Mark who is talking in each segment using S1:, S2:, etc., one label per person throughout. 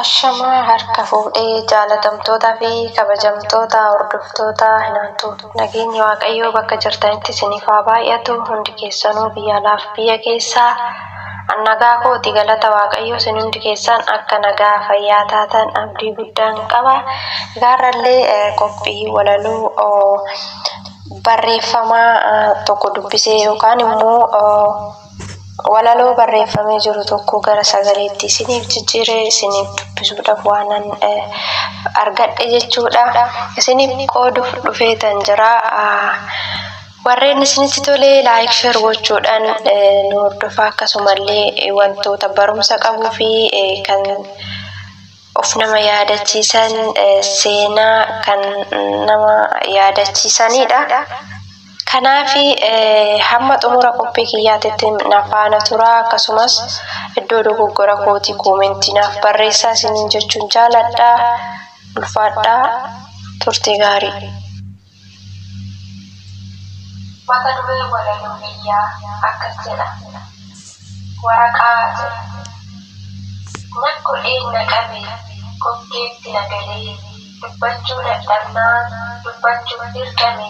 S1: Ashamaa harka fuudhee jaalatamtootaa fi kabajamtoota hordoftoota hinaantu nageenyi Waaqayyoo bakka jirtanitti isiniif haa baay'atu. Hundi keessanuu biyya alaaf biyya keessaa nagaa kooti, galata Waaqayyoo. Isin hundi keessan akka nagaa fayyaa taatan abdii guddaan qaba. Gaarrallee qophii walaloo barreeffamaa tokko dubbisee yookaan immoo walaloo barreeffamee jiru tokko gara sagaleetti isiniif jijjiiree isiniif dubbisuudhaaf waanan argadhe jechuudha. Isiniif qooduuf dhufeetan jira. Warreen isinitti tolee like, share gochuudhaan nu hordofaa. Akkasumallee wantoota barumsa qabuu fi kan of nama yaadachiisan, seenaa kan nama yaadachiisanidha. Kanaaf hamma xumura qophii kiyyaatitti na faana tura. Akkasumas iddoo dogoggora kootii koomentii naaf barreessaa isiniin jechuun jaaladha. Ulfaadhaa, turtii gaarii.
S2: Mata duree walaloo kiyyaa akkas jedha. Waraqaa jedha. Nakkodheen na qabe, kokkeetti na galee, dubbachuu dadhabnaan dubbachuuf dirqame.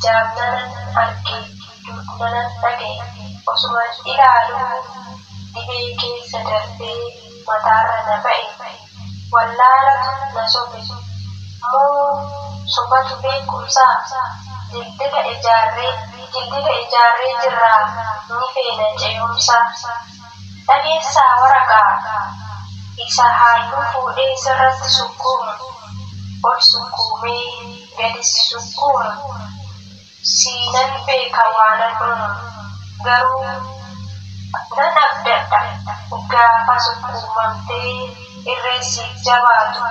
S2: Jaamnanan arge, duudnanan dhagaye, osuman ilaaluu dhibee keessa darbee mataarra na ba'e. Wallaalatu na sobe moo sobatu beekumsaa? Dildila ijaarree, dildila ijaarree jirraa, ni feena ce'umsa. Dhageessaa waraqaa isa halluu fuudhee sirratti sukkuumu, ol sukkuumee gadis sukkuumu. Siinan beeka waanan uumu, garuu nan abdadha gaafa sukkuumamtee irree siif jabaatu,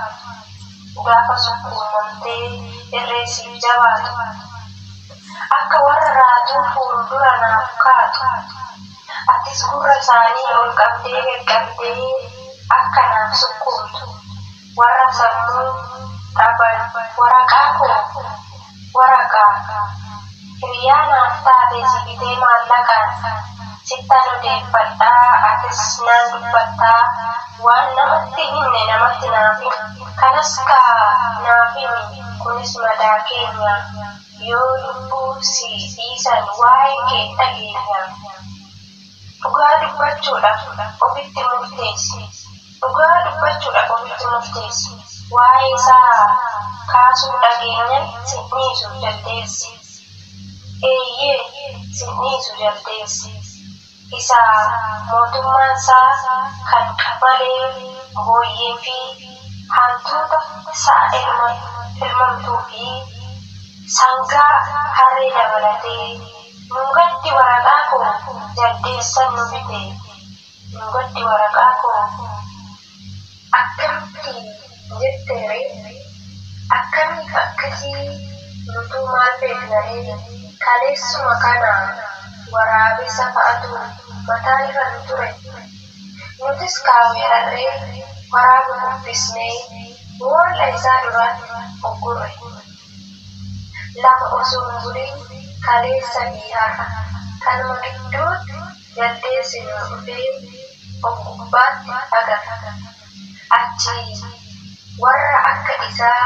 S2: gaafa sukkuumamtee irree siif jabaatu. Akka warra raatuu fuuldura naaf kaatu, atis gurra isaanii ol qabdee gad qabdee akka naaf sukkuumtu. Warra sammuu dhaban, waraqaa koo, waraqaa hiriyaa naaf taate si bitee maallaqaan sittan odeeffadhaa, atis naan dubbattaa. Waan namatti himne namatti naaf himi, kanas kaa naaf himi, kunis madaa keenya. Yoo lubbuu si dhiisan waa'ee kee dhageenya. Dhugaa dubbachuudhaaf ofitti murteessi, dhugaa dubbachuudhaaf ofitti murteessi. Waa'ee isaa kaasuu dhageenyan sin dhiisu jaldeessi. Eeyyee, sin dhiisu jaldeessi. Isa mootummaan isaa kan malee booyyee fi hantuuta, sa'a elmamtuu fi sangaa harree dabalatee nungatti waraqaa koo jaldeessan nu bite, nungatti waraqaa koo. Akkamitti jetteeree? Akkamiif akkasii? Nutuu maal beeknaree? Kaleessuma kana waraabessa fa'atu mataa irra nu ture. Nutis kaaweerarree waraaba kuffisnee boolla isaa duraatti uggurre. Lama osoo hin bulin, kaleessa fi har'a, kanuma gidduutti jaldeessi nu dhufee of gubbaatti agarra. Achii warra akka isaa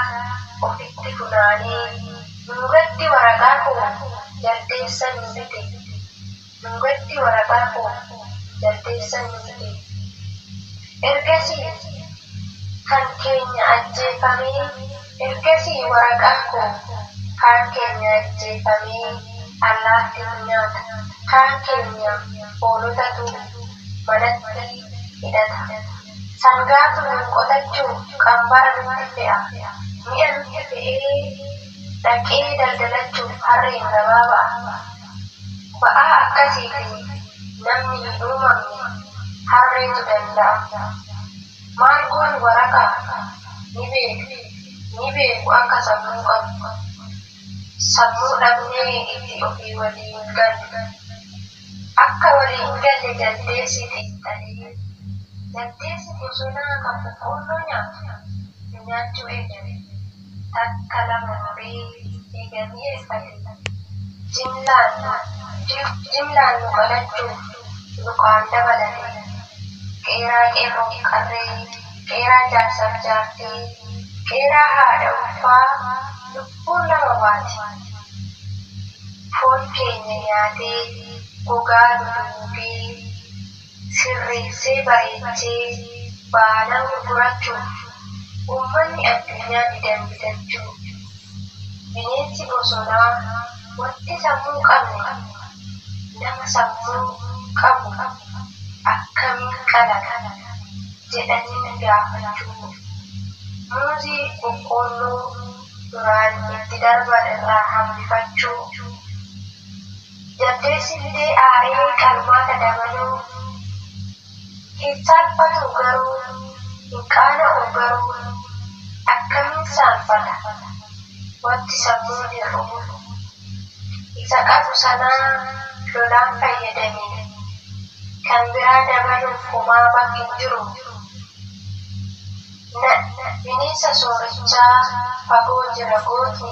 S2: ofitti funaanee nungatti waraqaa koo jaldeessan nu bite, nungatti waraqaa koo jaldeessan nu bite. Ergasii kan keenya ajjeefamee, ergasii waraqaan koo kaan keenya ajjeefamee allaattiitu nyaata, kaan keenya hoolotatu manatti hidhata. Sangaatu nu qotachuuf qambara nutti fe'a. Mi'a nutti fe'ee dhaqee daldalachuuf harreen gabaa ba'a. Ba'aa akkasiitiin namni hin uumamne, harreetu danda'a. Maal goonu waraqaa? Ni beeku, ni beeku akka sammuu qabnu. Sammuu dhabnee itti ofii waliin galle. Akka waliin galle jaldeessi xiinxalee. Jaldeessi bosonaa kan boqqoolloo nyaatu nu nyaachuu eegale. Takka lama muree eega mi'eeffate jimlaan nu qalachuuf lukaan dabalate. Qeeraa qeerroof qarree Qeeraa jaarsaaf jaartii, qeeraa haadha ulfaa lubbuun nama baati. Foon keenya nyaatee gogaa nu duugee sirreessee bareechee baala gurgurachuuf uummanni addunyaa didan bitachuu. Bineensi bosonaa wanti sammuu qabne nama sammuu qabu akkamiin qalata jedhanii gaafachuu. Muuzii boqqoolloo duraan itti darban irraa hambifachuu. Jaldeessi fidee aaree qalmaata dabaluu. Hin saalfatu garuu, hin qaana'u garuu, akkamiin saalfata wanti sammuu hir'uu. Isa qabu sanaa lolaan fayyadame kan biraa dabaluuf homaa bakki hin jiru. Bineensa soorichaa fagoo jira gootni.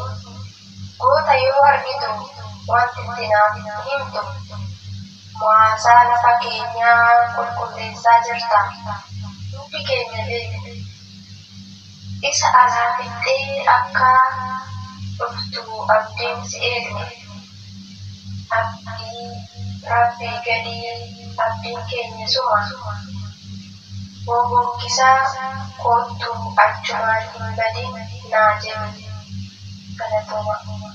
S2: Goota yoo argitu wanti itti naaf himtu. Maasaa lafa keenyaa qulqulleessaa jirta. Hundi keenya beekna. Isa alaa fixxee akka dhuftu abdiin si eegne. Abdii rabbii gadii abdiin keenya suma. Bobokkisaa koottu achumaan hin badin naa jedhi. Galatooma.